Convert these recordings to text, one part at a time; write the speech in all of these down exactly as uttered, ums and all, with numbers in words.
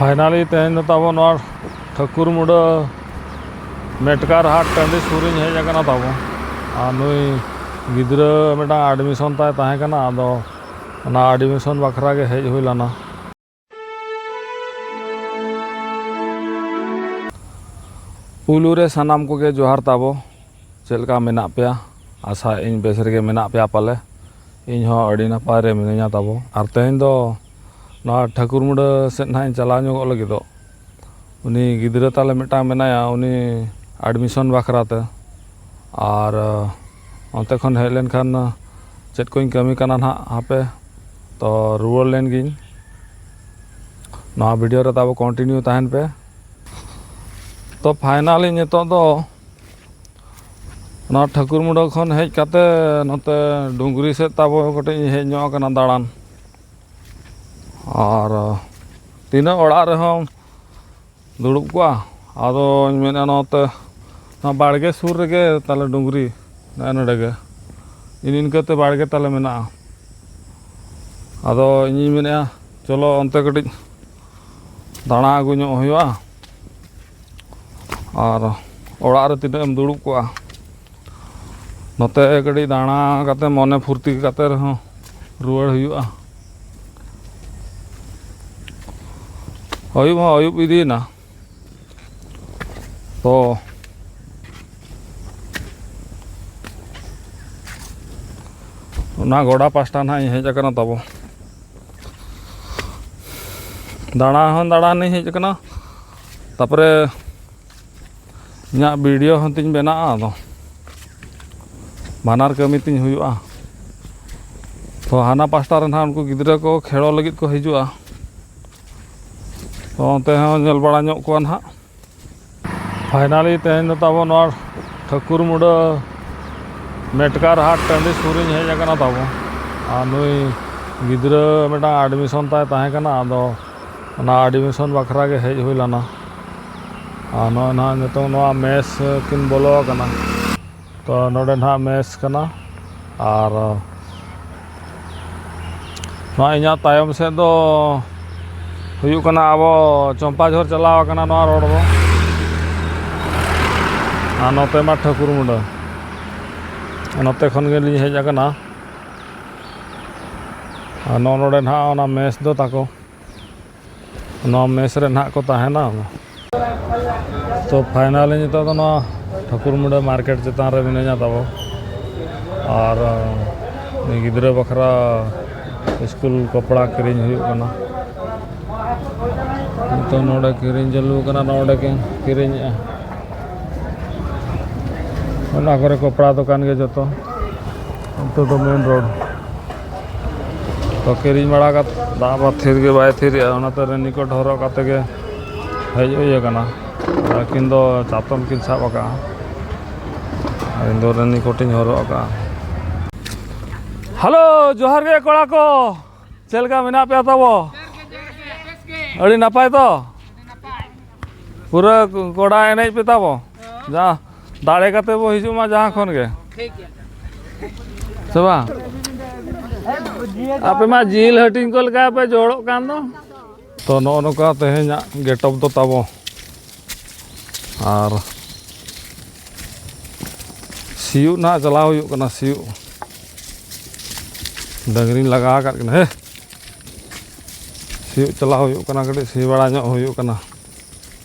Finally ᱛᱮᱦᱮᱧ ᱫᱚ ᱛᱟᱵᱚ ᱱᱚᱣᱟ ᱴᱷᱟᱹᱠᱩᱨ ᱢᱩᱰᱟᱹ ᱢᱮᱴᱠᱟᱨ ᱦᱟᱴ ᱴᱟᱺᱰᱤ ᱥᱩᱨ ᱨᱤᱧ ᱦᱮᱡ ᱟᱠᱟᱱᱟ ᱛᱟᱵᱚ᱾ ᱟᱨ ᱱᱩᱭ ᱜᱤᱫᱽᱨᱟᱹ ᱢᱤᱫᱴᱟᱝ ᱮᱰᱢᱤᱥᱚᱱ ᱛᱟᱭ ᱛᱟᱦᱮᱸ ᱠᱟᱱᱟ, ᱟᱫᱚ ᱚᱱᱟ ᱮᱰᱢᱤᱥᱚᱱ ᱵᱟᱠᱷᱨᱟ ᱜᱮ ᱦᱮᱡ ᱦᱩᱭ ᱞᱮᱱᱟ᱾ ᱯᱩᱭᱞᱩ ᱨᱮ ᱥᱟᱱᱟᱢ ᱠᱚᱜᱮ ᱡᱚᱦᱟᱨ ᱛᱟᱵᱚ᱾ ᱪᱮᱫ ᱞᱮᱠᱟ ᱢᱮᱱᱟᱜ ᱯᱮᱭᱟ? ᱟᱥᱟᱭᱮᱫ ᱟᱹᱧ ᱵᱮᱥ ᱨᱮᱜᱮ ᱢᱮᱱᱟᱜ ᱯᱮᱭᱟ ᱯᱟᱞᱮ᱾ ᱤᱧ ᱦᱚᱸ ᱟᱹᱰᱤ ᱱᱟᱯᱟᱭ ᱨᱮ ᱢᱤᱱᱟᱹᱧᱟ ᱛᱟᱵᱚ᱾ ᱟᱨ ᱛᱮᱦᱮᱧ ᱫᱚ ᱱᱚᱣᱟ ᱴᱷᱟᱹᱠᱩᱨ ᱢᱩᱰᱟᱹ ᱥᱮᱫ ᱱᱟᱦᱟᱜ ᱤᱧ ᱪᱟᱞᱟᱣ ᱧᱚᱜᱚᱜ ᱞᱟᱹᱜᱤᱫᱚᱜ᱾ ᱩᱱᱤ ᱜᱤᱫᱽᱨᱟᱹ ᱛᱟᱞᱮ ᱢᱤᱫᱴᱟᱝ ᱢᱮᱱᱟᱭᱟ, ᱩᱱᱤ ᱮᱰᱢᱤᱥᱚᱱ ᱵᱟᱠᱷᱨᱟ ᱛᱮ᱾ ᱟᱨ, ᱟᱸ, ᱚᱱᱛᱮ ᱠᱷᱚᱱ ᱦᱮᱡ ᱞᱮᱱᱠᱷᱟᱱ, ᱟᱸ, ᱪᱮᱫ ᱠᱚᱧ ᱠᱟᱹᱢᱤ ᱠᱟᱱᱟ ᱱᱟᱦᱟᱜ, ᱦᱟᱯᱮ ᱛᱚ ᱨᱩᱣᱟᱹᱲ ᱞᱮᱱ ᱜᱤᱧ᱾ ᱱᱚᱣᱟ ᱵᱷᱤᱰᱤᱭᱳ ᱨᱮ ᱛᱟᱵᱚ ᱠᱚᱱᱴᱤᱱᱤᱭᱩ ᱛᱟᱦᱮᱱ ᱯᱮ᱾ ᱛᱚ ᱯᱷᱟᱭᱱᱟᱞᱤ ᱱᱤᱛᱚᱜ ᱫᱚ ᱚᱱᱟ ᱴᱷᱟᱹᱠᱩᱨ ᱢᱩᱰᱟᱹ ᱠᱷᱚᱱ ᱦᱮᱡ ᱠᱟᱛᱮ ᱱᱚᱛᱮ ᱰᱩᱝᱜᱽᱨᱤ ᱥᱮᱫ ᱛᱟᱵᱚ ᱠᱟᱹᱴᱤᱡ ᱤᱧ ᱦᱮᱡ ᱧᱚᱜ ᱟᱠᱟᱱᱟ ᱫᱟᱬᱟᱱ᱾ ᱟᱨ ᱛᱤᱱᱟᱹᱜ ᱚᱲᱟᱜ ᱨᱮᱦᱚᱸ ᱫᱩᱲᱩᱵ ᱠᱚᱜᱼᱟ, ᱟᱫᱚᱧ ᱢᱮᱱᱟ ᱱᱚᱛᱮ ᱱᱚᱣᱟ ᱵᱟᱲᱜᱮ ᱥᱩᱨ ᱨᱮᱜᱮ ᱛᱟᱞᱮ ᱰᱩᱝᱜᱽᱨᱤ, ᱱᱚᱜᱼᱚᱭ ᱱᱚᱰᱮ ᱜᱮ᱾ ᱤᱱ ᱤᱱᱠᱟᱹᱛᱮ ᱵᱟᱲᱜᱮ ᱛᱟᱞᱮ ᱢᱮᱱᱟᱜᱼᱟ᱾ ᱟᱫᱚ ᱤᱧᱤᱧ ᱢᱮᱱᱮᱫᱼᱟ, ᱪᱚᱞᱚ ᱚᱱᱛᱮ ᱠᱟᱹᱴᱤᱡ ᱫᱟᱬᱟ ᱟᱹᱜᱩ ᱧᱚᱜ ᱦᱩᱭᱩᱜᱼᱟ᱾ ᱟᱨ ᱚᱲᱟᱜ ᱨᱮ ᱛᱤᱱᱟᱹᱜ ᱮᱢ ᱫᱩᱲᱩᱵ ᱠᱚᱜᱼᱟ, ᱱᱚᱛᱮ ᱠᱟᱹᱴᱤᱡ ᱫᱟᱬᱟ ᱠᱟᱛᱮ ᱢᱚᱱᱮ ᱯᱷᱩᱨᱛᱤ ᱠᱟᱛᱮ ᱨᱮᱦᱚᱸ ᱨᱩᱣᱟᱹᱲ ᱦᱩᱭᱩᱜᱼᱟ᱾ ᱟᱹᱭᱩᱵ ᱦᱚᱸ ᱟᱹᱭᱩᱵ ᱤᱫᱤᱭᱮᱱᱟ᱾ ᱛᱚ ᱚᱱᱟ ᱜᱚᱰᱟ ᱯᱟᱥᱴᱟ ᱱᱟᱦᱟᱜ ᱤᱧ ᱦᱮᱡ ᱟᱠᱟᱱᱟ ᱛᱟᱵᱚ᱾ ᱫᱟᱬᱟ ᱦᱚᱸ ᱫᱟᱬᱟᱱᱤᱧ ᱦᱮᱡ ᱟᱠᱟᱱᱟ, ᱛᱟᱯᱚᱨᱮ ᱤᱧᱟᱹᱜ ᱵᱷᱤᱰᱤᱭᱳ ᱦᱚᱸ ᱛᱤᱧ ᱵᱮᱱᱟᱜᱼᱟ, ᱟᱫᱚ ᱵᱟᱱᱟᱨ ᱠᱟᱹᱢᱤ ᱛᱤᱧ ᱦᱩᱭᱩᱜᱼᱟ᱾ ᱛᱚ ᱦᱟᱱᱟ ᱯᱟᱥᱴᱟ ᱨᱮ ᱱᱟᱦᱟᱜ ᱩᱱᱠᱩ ᱜᱤᱫᱽᱨᱟᱹ ᱠᱚ ᱠᱷᱮᱞᱳ ᱞᱟᱹᱜᱤᱫ ᱠᱚ ᱦᱤᱡᱩᱜᱼᱟ᱾ ᱛᱚ ᱚᱱᱛᱮ ᱦᱚᱸ ᱧᱮᱞ ᱵᱟᱲᱟ ᱧᱚᱜ ᱠᱚᱣᱟ ᱱᱟᱦᱟᱜ᱾ ᱯᱷᱟᱭᱱᱟᱞᱤ ᱛᱮᱦᱮᱧ ᱫᱚ ᱛᱟᱵᱚ ᱱᱚᱣᱟ ᱴᱷᱟᱹᱠᱩᱨ ᱢᱩᱰᱟᱹ ᱢᱮᱴᱠᱟᱨ ᱦᱟᱴ ᱴᱟᱺᱰᱤ ᱥᱩᱨ ᱨᱤᱧ ᱦᱮᱡ ᱟᱠᱟᱱᱟ ᱛᱟᱵᱚ᱾ ᱟᱨ ᱱᱩᱭ ᱜᱤᱫᱽᱨᱟᱹ ᱢᱤᱫᱴᱟᱝ ᱮᱰᱢᱤᱥᱚᱱ ᱛᱟᱭ ᱛᱟᱦᱮᱸ ᱠᱟᱱᱟ, ᱟᱫᱚ ᱚᱱᱟ ᱮᱰᱢᱤᱥᱚᱱ ᱵᱟᱠᱷᱨᱟ ᱜᱮ ᱦᱮᱡ ᱦᱩᱭ ᱞᱮᱱᱟ᱾ ᱟᱨ ᱱᱚᱜᱼᱚᱭ ᱱᱟᱦᱟᱜ ᱱᱤᱛᱚᱝ ᱱᱚᱣᱟ ᱢᱮᱥ ᱠᱤᱱ ᱵᱚᱞᱚ ᱟᱠᱟᱱᱟ᱾ ᱛᱚ ᱱᱚᱰᱮ ᱱᱟᱦᱟᱜ ᱢᱮᱥ ᱠᱟᱱᱟ᱾ ᱟᱨ ᱱᱚᱣᱟ ᱤᱧᱟᱹᱜ ᱛᱟᱭᱚᱢ ᱥᱮᱫ ᱫᱚ ᱦᱩᱭᱩᱜ ᱠᱟᱱᱟ ᱟᱵᱚ ᱪᱚᱢᱯᱟᱡᱷᱚᱨ ᱪᱟᱞᱟᱣ ᱟᱠᱟᱱᱟ ᱱᱚᱣᱟ ᱨᱳᱰ ᱫᱚ᱾ ᱟᱨ ᱱᱚᱛᱮ ᱢᱟ ᱴᱷᱟᱹᱠᱩᱨ ᱢᱩᱸᱰᱟᱹ᱾ ᱱᱚᱛᱮ ᱠᱷᱚᱱ ᱜᱮᱞᱤᱧ ᱦᱮᱡ ᱟᱠᱟᱱᱟ᱾ ᱟᱨ ᱱᱚᱜᱼᱚ ᱱᱚᱰᱮ ᱱᱟᱦᱟᱜ ᱚᱱᱟ ᱢᱮᱥ ᱫᱚ ᱛᱟᱠᱚ᱾ ᱱᱚᱣᱟ ᱢᱮᱥ ᱨᱮ ᱱᱟᱦᱟᱜ ᱠᱚ ᱛᱟᱦᱮᱱᱟ᱾ ᱛᱚ, finally ᱱᱤᱛᱚᱜ ᱫᱚ ᱱᱚᱣᱟ ᱴᱷᱟᱹᱠᱩᱨ ᱢᱩᱸᱰᱟᱹ ᱢᱟᱨᱠᱮᱴ ᱪᱮᱛᱟᱱ ᱨᱮ ᱢᱤᱱᱟᱹᱧᱟ ᱛᱟᱵᱚ᱾ ᱟᱨ, ᱟᱸ, ᱜᱤᱫᱽᱨᱟᱹ ᱵᱟᱠᱷᱨᱟ ᱥᱠᱩᱞ ᱠᱚᱯᱲᱟ ᱠᱤᱨᱤᱧ ᱦᱩᱭᱩᱜ ᱠᱟᱱᱟ᱾ ᱱᱤᱛᱚᱜ ᱱᱚᱰᱮ ᱠᱤᱨᱤᱧ ᱪᱟᱹᱞᱩ ᱠᱟᱱᱟ, ᱱᱚᱰᱮ ᱠᱤᱱ ᱠᱤᱨᱤᱧᱮᱜᱼᱟ᱾ ᱚᱱᱟ ᱠᱚᱨᱮ ᱠᱚᱯᱲᱟ ᱫᱚᱠᱟᱱ ᱜᱮ ᱡᱚᱛᱚ᱾ ᱱᱤᱛᱚᱜ ᱫᱚ ᱢᱮᱱ ᱨᱳᱰ᱾ ᱛᱚ, ᱠᱤᱨᱤᱧ ᱵᱟᱲᱟ ᱠᱟᱛᱮ ᱫᱟᱜ ᱢᱟ ᱛᱷᱤᱨ ᱜᱮ ᱵᱟᱭ ᱛᱷᱤᱨᱮᱜᱼᱟ, ᱚᱱᱟᱛᱮ ᱨᱮᱱᱤᱠᱳᱴ ᱦᱚᱨᱚᱜ ᱠᱟᱛᱮ ᱜᱮ ᱦᱮᱡ ᱦᱩᱭ ᱟᱠᱟᱱᱟ᱾ ᱟᱹᱠᱤᱱ ᱫᱚ ᱪᱟᱛᱚᱢ ᱠᱤᱱ ᱥᱟᱵ ᱟᱠᱟᱫᱼᱟ, ᱟᱨ ᱤᱧ ᱫᱚ ᱨᱮᱱᱤᱠᱳᱴ ᱤᱧ ᱦᱚᱨᱚᱜ ᱟᱠᱟᱫᱼᱟ᱾ ᱦᱮᱞᱳ, ᱡᱚᱦᱟᱨ ᱜᱮ ᱠᱚᱲᱟ ᱠᱚ, ᱪᱮᱫ ᱞᱮᱠᱟ ᱢᱮᱱᱟᱜ ᱯᱮᱭᱟ ᱛᱟᱵᱚ? ᱟᱹᱰᱤ ᱱᱟᱯᱟᱭ ᱛᱚ? ᱯᱩᱨᱟᱹ ᱠᱚᱲᱟ ᱮᱱᱮᱡ ᱯᱮ ᱛᱟᱵᱚ, ᱡᱟ ᱫᱟᱲᱮ ᱠᱟᱛᱮ ᱵᱚ ᱦᱤᱡᱩᱜ ᱢᱟ ᱡᱟᱦᱟᱸ ᱠᱷᱚᱱ ᱜᱮ᱾ ᱴᱷᱤᱠ ᱜᱮᱭᱟ᱾ ᱥᱮ ᱵᱟᱝ? ᱟᱯᱮ ᱢᱟ ᱡᱤᱞ ᱦᱟᱹᱴᱤᱧ ᱠᱚ ᱞᱮᱠᱟ ᱯᱮ ᱡᱚᱲᱚᱜ ᱠᱟᱱ ᱫᱚ᱾ ᱛᱚ, ᱱᱚᱜᱼᱚ ᱱᱚᱝᱠᱟ ᱛᱮᱦᱮᱧᱟᱜ ᱜᱮᱴᱚᱯ ᱫᱚ ᱛᱟᱵᱚ᱾ ᱟᱨ ᱥᱤᱭᱳᱜ ᱱᱟᱦᱟᱜ ᱪᱟᱞᱟᱣ ᱦᱩᱭᱩᱜ ᱠᱟᱱᱟ, ᱥᱤᱭᱳᱜ᱾ ᱰᱟᱹᱝᱨᱤᱧ ᱞᱟᱜᱟ ᱟᱠᱟᱫ ᱠᱤᱱᱟ, ᱦᱮ᱾ ᱥᱤᱭᱳᱜ ᱪᱟᱞᱟᱣ ᱦᱩᱭᱩᱜ ᱠᱟᱱᱟ, ᱠᱟᱹᱴᱤᱡ ᱥᱤ ᱵᱟᱲᱟ ᱧᱚᱜ ᱦᱩᱭᱩᱜ ᱠᱟᱱᱟ᱾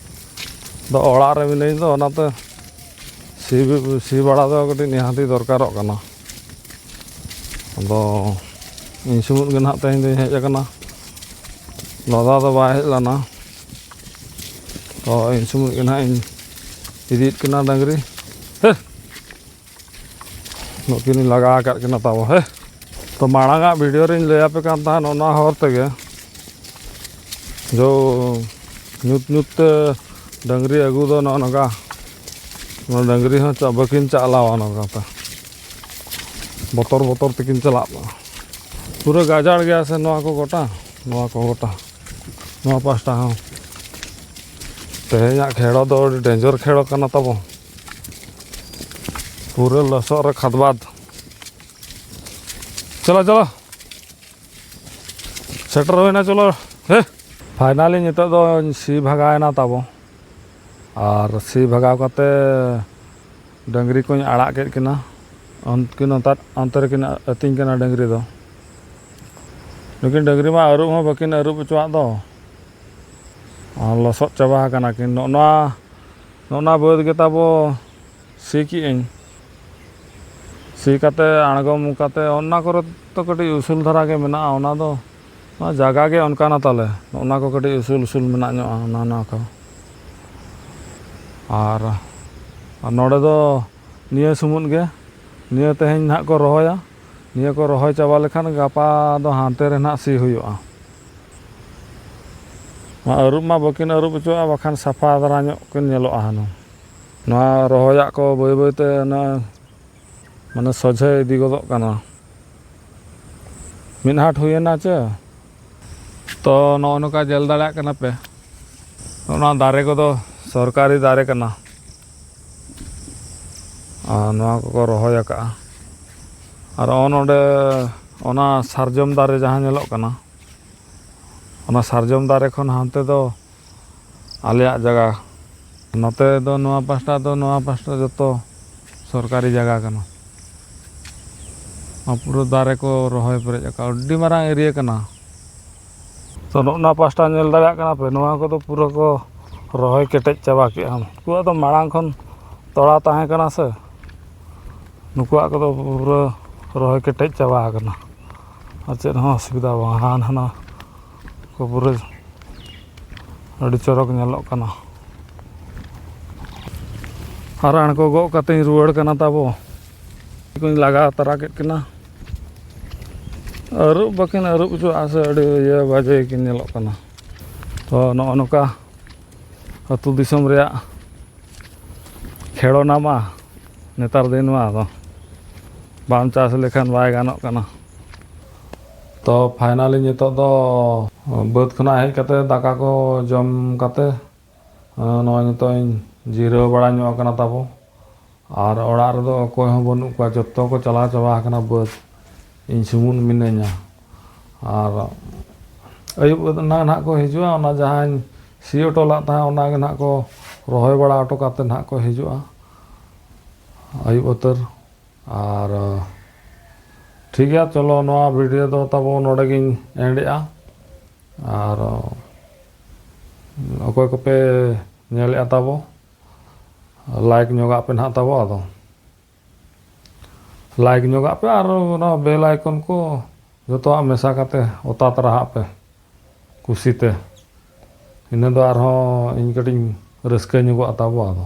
ᱟᱫᱚ ᱚᱲᱟᱜ ᱨᱮ ᱢᱤᱱᱟᱹᱧ ᱫᱚ, ᱚᱱᱟᱛᱮ ᱥᱤ, ᱥᱤ ᱵᱟᱲᱟ ᱫᱚ ᱠᱟᱹᱴᱤᱡ ᱱᱤᱦᱟᱹᱛᱤ ᱫᱚᱨᱠᱟᱨᱚᱜ ᱠᱟᱱᱟ᱾ ᱟᱫᱚ ᱤᱧ ᱥᱩᱢᱩᱝ ᱜᱮ ᱱᱟᱦᱟᱜ ᱛᱮᱦᱮᱧ ᱫᱚᱧ ᱦᱮᱡ ᱟᱠᱟᱱᱟ, ᱫᱟᱫᱟ ᱫᱚ ᱵᱟᱭ ᱦᱮᱡ ᱞᱮᱱᱟ᱾ ᱛᱚ, ᱤᱧ ᱥᱩᱢᱩᱝ ᱜᱮ ᱱᱟᱦᱟᱜ ᱤᱧ ᱤᱫᱤᱭᱮᱫ ᱠᱤᱱᱟ ᱰᱟᱹᱝᱨᱤ᱾ ᱦᱮ, ᱱᱩᱠᱤᱱ ᱞᱟᱜᱟ ᱟᱠᱟᱫ ᱠᱤᱱᱟ ᱛᱟᱵᱚ, ᱦᱮ᱾ ᱛᱚ, ᱢᱟᱲᱟᱝᱟᱜ ᱵᱷᱤᱰᱤᱭᱳ ᱨᱤᱧ ᱞᱟᱹᱭ ᱟᱯᱮ ᱠᱟᱱ ᱛᱟᱦᱮᱸᱫ, ᱚᱱᱟ ᱦᱚᱨ ᱛᱮᱜᱮ ᱡᱚ ᱧᱩᱛ ᱧᱩᱛ ᱛᱮ ᱰᱟᱹᱝᱨᱤ ᱟᱹᱜᱩ ᱫᱚ ᱱᱚᱜᱼᱚ ᱱᱚᱝᱠᱟ᱾ ᱱᱚᱣᱟ ᱰᱟᱹᱝᱨᱤ ᱦᱚᱸ ᱪᱟ-, ᱵᱟᱹᱠᱤᱱ ᱪᱟᱞᱟᱣᱟ ᱱᱚᱝᱠᱟ ᱛᱮ᱾ ᱵᱚᱛᱚᱨ ᱵᱚᱛᱚᱨ ᱛᱮᱠᱤᱱ ᱪᱟᱞᱟᱜ ᱠᱟᱱᱟ᱾ ᱯᱩᱨᱟᱹ ᱜᱟᱡᱟᱲ ᱜᱮᱭᱟ ᱥᱮ ᱱᱚᱣᱟ ᱠᱚ ᱜᱚᱴᱟ? ᱱᱚᱣᱟ ᱠᱚ ᱜᱚᱴᱟ᱾ ᱱᱚᱣᱟ ᱯᱟᱥᱴᱟ ᱦᱚᱸ᱾ ᱛᱮᱦᱮᱧᱟᱜ ᱠᱷᱮᱲᱚ ᱫᱚ ᱟᱹᱰᱤ ᱰᱮᱧᱡᱟᱨ ᱠᱷᱮᱲᱚ ᱠᱟᱱᱟ ᱛᱟᱵᱚ᱾ ᱯᱩᱨᱟᱹ ᱞᱚᱥᱚᱫ ᱨᱮ ᱠᱷᱟᱫᱽᱵᱟᱫᱽ᱾ ᱪᱚᱞᱚ, ᱪᱚᱞᱚ᱾ ᱥᱮᱴᱮᱨ ᱦᱩᱭᱱᱟ, ᱪᱚᱞᱚ᱾ ᱦᱮ᱾ ᱯᱷᱟᱭᱱᱟᱞᱤ ᱱᱤᱛᱚᱜ ᱫᱚ ᱥᱤ ᱵᱷᱟᱜᱟᱣᱮᱱᱟ ᱛᱟᱵᱚ, ᱟᱨ ᱥᱤ ᱵᱷᱟᱜᱟᱣ ᱠᱟᱛᱮ ᱰᱟᱹᱝᱨᱤ ᱠᱚᱧ ᱟᱲᱟᱜ ᱠᱮᱫ ᱠᱤᱱᱟ᱾ ᱩᱱᱠᱤᱱ ᱚᱱᱛᱮ, ᱚᱱᱛᱮ ᱨᱮᱠᱤᱱ ᱟᱹᱛᱤᱧ ᱠᱟᱱᱟ ᱰᱟᱹᱝᱨᱤ ᱫᱚ᱾ ᱱᱩᱠᱤᱱ ᱰᱟᱹᱝᱨᱤ ᱢᱟ ᱟᱹᱨᱩᱵ ᱦᱚᱸ ᱵᱟᱹᱠᱤᱱ ᱟᱹᱨᱩᱵ ᱦᱚᱪᱚᱣᱟᱜ ᱫᱚ, ᱟᱨ ᱞᱚᱥᱚᱫ ᱪᱟᱵᱟ ᱟᱠᱟᱱᱟ ᱠᱤᱱ᱾ ᱱᱚᱜᱼᱚ ᱱᱚᱣᱟ, ᱱᱚᱜᱼᱚ ᱱᱚᱣᱟ ᱵᱟᱹᱫᱽ ᱜᱮ ᱛᱟᱵᱚ ᱥᱤ ᱠᱮᱜᱼᱟᱹᱧ᱾ ᱥᱤ ᱠᱟᱛᱮ ᱟᱬᱜᱚᱢ ᱠᱟᱛᱮ ᱚᱱᱟ ᱠᱚᱨᱮ ᱫᱚ ᱠᱟᱹᱴᱤᱡ ᱩᱥᱩᱞ ᱫᱷᱟᱨᱟ ᱜᱮ ᱢᱮᱱᱟᱜᱼᱟ᱾ ᱚᱱᱟ ᱫᱚ, ᱚᱱᱟ ᱡᱟᱭᱜᱟ ᱜᱮ ᱚᱱᱠᱟᱱᱟ ᱛᱟᱞᱮ, ᱚᱱᱟ ᱠᱚ ᱠᱟᱹᱴᱤᱡ ᱩᱥᱩᱞ ᱩᱥᱩᱞ ᱢᱮᱱᱟᱜ ᱧᱚᱜᱼᱟ, ᱚᱱᱟ, ᱚᱱᱟ ᱠᱚ᱾ ᱟᱨ, ᱟᱨ ᱱᱚᱰᱮ ᱫᱚ ᱱᱤᱭᱟᱹ ᱥᱩᱢᱩᱫ ᱜᱮ, ᱱᱤᱭᱟᱹ ᱛᱮᱦᱮᱧ ᱱᱟᱦᱟᱜ ᱠᱚ ᱨᱚᱦᱚᱭᱟ᱾ ᱱᱤᱭᱟᱹ ᱠᱚ ᱨᱚᱦᱚᱭ ᱪᱟᱵᱟ ᱞᱮᱠᱷᱟᱱ ᱜᱟᱯᱟ ᱫᱚ ᱦᱟᱱᱛᱮ ᱨᱮ ᱱᱟᱦᱟᱜ ᱥᱤ ᱦᱩᱭᱩᱜᱼᱟ᱾ ᱱᱚᱣᱟ ᱟᱹᱨᱩᱵ ᱢᱟ ᱵᱟᱹᱠᱤᱱ ᱟᱹᱨᱩᱵ ᱦᱚᱪᱚᱣᱟᱜᱼᱟ, ᱵᱟᱠᱷᱟᱱ ᱥᱟᱯᱷᱟ ᱫᱷᱟᱨᱟ ᱧᱚᱜ ᱠᱤᱱ ᱧᱮᱞᱚᱜᱼᱟ ᱦᱩᱱᱟᱹᱝ᱾ ᱱᱚᱣᱟ ᱨᱚᱦᱚᱭᱟᱜ ᱠᱚ ᱵᱟᱹᱭ ᱵᱟᱹᱭᱛᱮ ᱚᱱᱟ ᱢᱟᱱᱮ ᱥᱚᱡᱷᱮ ᱤᱫᱤ ᱜᱚᱫᱚᱜ ᱠᱟᱱᱟ᱾ ᱢᱤᱫ ᱦᱟᱴ ᱦᱩᱭᱮᱱᱟ ᱪᱮ? ᱛᱚ ᱱᱚᱜᱼᱚ ᱱᱚᱝᱠᱟ ᱧᱮᱞ ᱫᱟᱲᱮᱭᱟᱜ ᱠᱟᱱᱟ ᱯᱮ, ᱚᱱᱟ ᱫᱟᱨᱮ ᱠᱚᱫᱚ ᱥᱚᱨᱠᱟᱨᱤ ᱫᱟᱨᱮ ᱠᱟᱱᱟ᱾ ᱟᱨ ᱱᱚᱣᱟ ᱠᱚᱠᱚ ᱨᱚᱦᱚᱭ ᱟᱠᱟᱫᱼᱟ᱾ ᱟᱨ ᱱᱚᱜᱼᱚ ᱱᱚᱰᱮ ᱚᱱᱟ ᱥᱟᱨᱡᱚᱢ ᱫᱟᱨᱮ ᱡᱟᱦᱟᱸ ᱧᱮᱞᱚᱜ ᱠᱟᱱᱟ, ᱚᱱᱟ ᱥᱟᱨᱡᱚᱢ ᱫᱟᱨᱮ ᱠᱷᱚᱱ ᱦᱟᱱᱛᱮ ᱫᱚ ᱟᱞᱮᱭᱟᱜ ᱡᱟᱭᱜᱟ᱾ ᱱᱚᱛᱮ ᱫᱚ, ᱱᱚᱣᱟ ᱯᱟᱥᱴᱟ ᱫᱚ, ᱱᱚᱣᱟ ᱯᱟᱥᱴᱟ ᱡᱚᱛᱚ ᱥᱚᱨᱠᱟᱨᱤ ᱡᱟᱭᱜᱟ ᱠᱟᱱᱟ᱾ ᱱᱚᱣᱟ ᱯᱩᱨᱟᱹ ᱫᱟᱨᱮ ᱠᱚ ᱨᱚᱦᱚᱭ ᱯᱮᱨᱮᱡ ᱟᱠᱟᱫ, ᱟᱹᱰᱤ ᱢᱟᱨᱟᱝ ᱮᱨᱤᱭᱟ ᱠᱟᱱᱟ᱾ ᱛᱚ, ᱱᱚᱜᱼᱚ ᱱᱚᱣᱟ ᱯᱟᱥᱴᱟ ᱧᱮᱞ ᱫᱟᱲᱮᱭᱟᱜ ᱠᱟᱱᱟ ᱯᱮ, ᱱᱚᱣᱟ ᱠᱚᱫᱚ ᱯᱩᱨᱟᱹ ᱠᱚ ᱨᱚᱦᱚᱭ ᱠᱮᱴᱮᱡ ᱪᱟᱵᱟ ᱠᱮᱜᱼᱟ᱾ ᱩᱱᱠᱩᱣᱟᱜ ᱫᱚ ᱢᱟᱲᱟᱝ ᱠᱷᱚᱱ ᱛᱚᱲᱟ ᱛᱟᱦᱮᱸ ᱠᱟᱱᱟ ᱥᱮ, ᱱᱩᱠᱩᱣᱟᱜ ᱠᱚᱫᱚ ᱯᱩᱨᱟᱹ ᱨᱚᱦᱚᱭ ᱠᱮᱴᱮᱡ ᱪᱟᱵᱟ ᱟᱠᱟᱱᱟ᱾ ᱟᱨ ᱪᱮᱫ ᱦᱚᱸ ᱚᱥᱩᱵᱤᱫᱷᱟ ᱵᱟᱝ, ᱦᱟᱱᱟ ᱱᱟᱣᱟ ᱠᱚ ᱯᱩᱨᱟᱹ ᱟᱹᱰᱤ ᱪᱚᱨᱚᱠ ᱧᱮᱞᱚᱜ ᱠᱟᱱᱟ᱾ ᱟᱨ ᱟᱬᱜᱚ ᱜᱚᱜ ᱠᱟᱛᱮᱧ ᱨᱩᱣᱟᱹᱲ ᱠᱟᱱᱟ ᱛᱟᱵᱚ᱾ ᱠᱚᱧ ᱞᱟᱜᱟᱣ ᱛᱟᱨᱟ ᱠᱮᱫ ᱠᱤᱱᱟ᱾ ᱟᱹᱨᱩᱵ ᱵᱟᱹᱠᱤᱱ ᱟᱹᱨᱩᱵ ᱦᱚᱪᱚᱣᱟᱜᱼᱟ ᱥᱮ, ᱟᱹᱰᱤ ᱤᱭᱟᱹ ᱵᱟᱡᱮ ᱠᱤᱱ ᱧᱮᱞᱚᱜ ᱠᱟᱱᱟ᱾ ᱛᱚ ᱱᱚᱜᱼᱚ ᱱᱚᱝᱠᱟ ᱟᱹᱛᱩ ᱫᱤᱥᱚᱢ ᱨᱮᱭᱟᱜ ᱠᱷᱮᱲᱚᱱᱟ ᱢᱟ ᱱᱮᱛᱟᱨ ᱫᱤᱱ ᱢᱟ ᱟᱫᱚ ᱵᱟᱢ ᱪᱟᱥ ᱞᱮᱠᱷᱟᱱ ᱵᱟᱭ ᱜᱟᱱᱚᱜ ᱠᱟᱱᱟ᱾ ᱛᱚ ᱯᱷᱟᱭᱱᱟᱞᱤ ᱱᱤᱛᱚᱜ ᱫᱚ ᱵᱟᱹᱫᱽ ᱠᱷᱚᱱᱟᱜ ᱦᱮᱡ ᱠᱟᱛᱮ ᱫᱟᱠᱟ ᱠᱚ ᱡᱚᱢ ᱠᱟᱛᱮ, ᱱᱚᱜᱼᱚᱭ ᱱᱤᱛᱚᱜ ᱤᱧ ᱡᱤᱨᱟᱹᱣ ᱵᱟᱲᱟ ᱧᱚᱜ ᱟᱠᱟᱱᱟ ᱛᱟᱵᱚ᱾ ᱟᱨ ᱚᱲᱟᱜ ᱨᱮᱫᱚ ᱚᱠᱚᱭ ᱦᱚᱸ ᱵᱟᱹᱱᱩᱜ ᱠᱚᱣᱟ, ᱡᱚᱛᱚ ᱠᱚ ᱪᱟᱞᱟᱣ ᱪᱟᱵᱟ ᱟᱠᱟᱱᱟ ᱵᱟᱹᱫᱽ᱾ ᱤᱧ ᱥᱩᱢᱩᱝ ᱢᱤᱱᱟᱹᱧᱟ᱾ ᱟᱨ ᱟᱹᱭᱩᱵ ᱮᱱᱟᱝ ᱱᱟᱦᱟᱜ ᱠᱚ ᱦᱤᱡᱩᱜᱼᱟ᱾ ᱚᱱᱟ ᱡᱟᱦᱟᱸᱧ ᱥᱤ ᱦᱚᱴᱚ ᱞᱟᱜ ᱛᱟᱦᱮᱸᱫ, ᱚᱱᱟ ᱜᱮ ᱱᱟᱦᱟᱜ ᱠᱚ ᱨᱚᱦᱚᱭ ᱵᱟᱲᱟ ᱦᱚᱴᱚ ᱠᱟᱛᱮ ᱱᱟᱦᱟᱜ ᱠᱚ ᱦᱤᱡᱩᱜᱼᱟ ᱟᱹᱭᱩᱵ ᱩᱛᱟᱹᱨ᱾ ᱟᱨ ᱴᱷᱤᱠ ᱜᱮᱭᱟ, ᱪᱚᱞᱚ, ᱱᱚᱣᱟ ᱵᱷᱤᱰᱤᱭᱳ ᱫᱚ ᱛᱟᱵᱚ ᱱᱚᱰᱮ ᱜᱤᱧ ᱮᱱᱰᱮᱜᱼᱟ᱾ ᱟᱨ ᱚᱠᱚᱭ ᱠᱚᱯᱮ ᱧᱮᱞᱮᱫᱼᱟ ᱛᱟᱵᱚ, ᱞᱟᱭᱤᱠ ᱧᱚᱜᱟᱜ ᱯᱮ ᱱᱟᱦᱟᱜ ᱛᱟᱵᱚ᱾ ᱟᱫᱚ ᱞᱟᱭᱤᱠ ᱧᱚᱜᱟᱜ ᱯᱮ ᱟᱨ ᱚᱱᱟ ᱵᱮᱞ ᱟᱭᱠᱚᱱ ᱠᱚ ᱡᱚᱛᱚᱣᱟᱜ ᱢᱮᱥᱟ ᱠᱟᱛᱮ ᱚᱛᱟ ᱛᱟᱨᱟ ᱦᱟᱜ ᱯᱮ ᱠᱩᱥᱤᱛᱮ᱾ ᱤᱱᱟᱹ ᱫᱚ ᱟᱨᱦᱚᱸ ᱤᱧ ᱠᱟᱹᱴᱤᱡ ᱤᱧ ᱨᱟᱹᱥᱠᱟᱹ ᱧᱚᱜᱚᱜᱼᱟ ᱛᱟᱵᱚ᱾ ᱟᱫᱚ